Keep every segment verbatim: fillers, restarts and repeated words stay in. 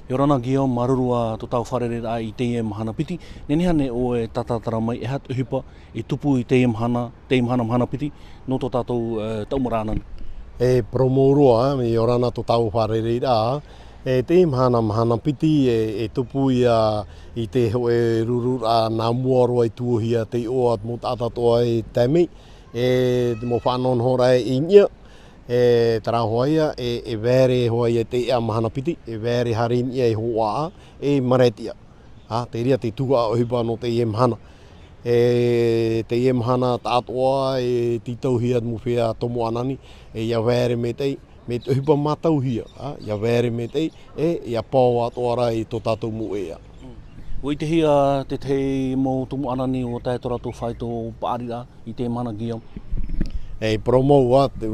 ʻIa ora na Guillaume, māuruuru ā tō tāua fārereiraʻa i teie mahana piti. Nehenehe ānei ʻoe e tātātara mai, e aha te ʻohipa i tupu i teie mahana, teie mahana, mahana piti, nō tō tātou, e, taumaraʻa ānani? E, parau mau roa, e, ʻia ora na tō tāua fārereiraʻa. E, teie mahana, mahana piti, e, e tupu ia i te hōʻē rururaʻa nā mua roa i tuohia te iʻoa mau taʻata atoʻa i tae mai. E, te mau faʻanahonahoraʻa i niʻa, e, terā hoʻi ia, e, e vaere hoʻi ia i teie mahana piti, e vaere haere i niʻa i Hoʻoaʻa, e Maretiʻa. Ā, te reira te tuhaʻa ʻohipa nō teie mahana. E, teie mahana taʻatoʻa, e tītauhia te mau feiā Tomo ʻAnani, e ʻia vaere maitaʻi, mai te ʻohipa mātauhia, ā, ʻia vaere maitaʻi, e ʻia pao atoʻa ra i tō tātou mau ʻēʻa. ʻUa ʻitehia te tahi mau Tomo ʻAnani ʻua tae tō rātou faito paʻariraʻa i teie mahana, Guillaume? E, parau mau ā, te,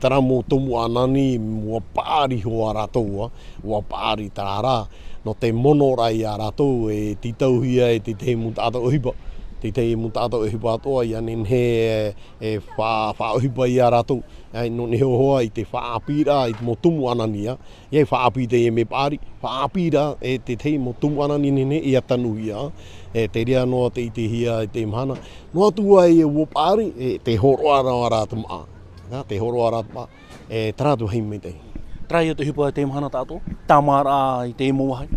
terā mau Tomo ʻAnani, ʻua paʻari hoʻi ā rātou, ā, ʻua paʻari terā rā, nō te monoraʻa ia rātou, e tītauhia e te tahi mau taʻata ʻohipa, te tahi mau taʻata ʻohipa atoʻa, ʻia nehenehe, e, e fa-, faʻaʻohipa ia rātou. Ā, nō niʻa hoʻi i te faʻaʻāpīraʻa i te mau Tomo ʻAnani, ā. ʻIa faʻaʻāpī teie mea paʻari, faʻaʻāpī ra, e te tahi mau Tomo ʻAnani nehenehe ʻia tanuhia, e te reira noa tē ʻitehia i teie mahana. Noa atu ā ʻua paʻari, e te hōroʻa ra te māʻa. Ā, te hōroʻa ra te māʻa. E terā te vāhi maitaʻi. Terā ia te ʻohipa i teie mahana taʻatoʻa, tāmāraʻa i teie mau vāhi?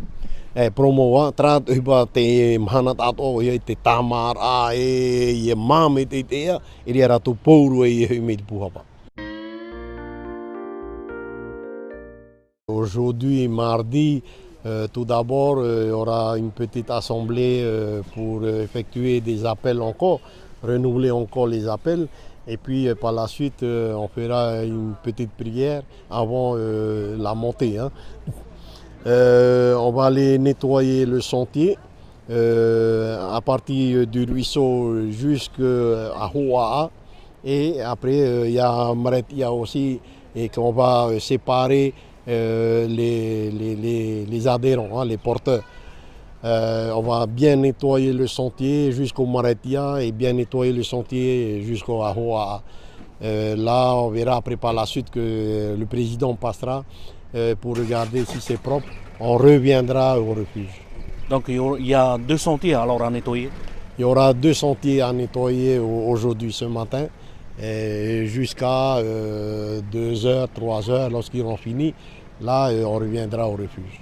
E, parau mau ā, terā te ʻohipa i teie mahana taʻatoʻa, ʻoia i te tāmāraʻa, e, ʻia māmā i te, i te ʻēʻa, i reira rātou pauroa e hoʻi mai te pūhapa. Aujourd'hui, mardi, euh, tout d'abord, euh, il y aura une petite assemblée, euh, pour, euh, effectuer des appels encore, renouveler encore les appels. Et puis, euh, par la suite, euh, on fera une petite prière avant, euh, la montée, hein. Euh, on va aller nettoyer le sentier, euh, à partir du ruisseau jusqu'à Hoʻoaʻa. Et après, euh, il y a Maretiʻa aussi, et qu'on va, euh, séparer, euh, les, les, les, les adhérents, hein, les porteurs. Euh, on va bien nettoyer le sentier jusqu'au Maretiʻa et bien nettoyer le sentier jusqu'à Hoʻoaʻa. Euh, là, on verra après par la suite que le président passera, euh, pour regarder si c'est propre. On reviendra au refuge. Donc, il y aura, il y a deux sentiers alors à nettoyer ? Il y aura deux sentiers à nettoyer au-, aujourd'hui, ce matin, et jusqu'à, euh, deux heures, trois heures, lorsqu'ils auront fini. Là, euh, on reviendra au refuge.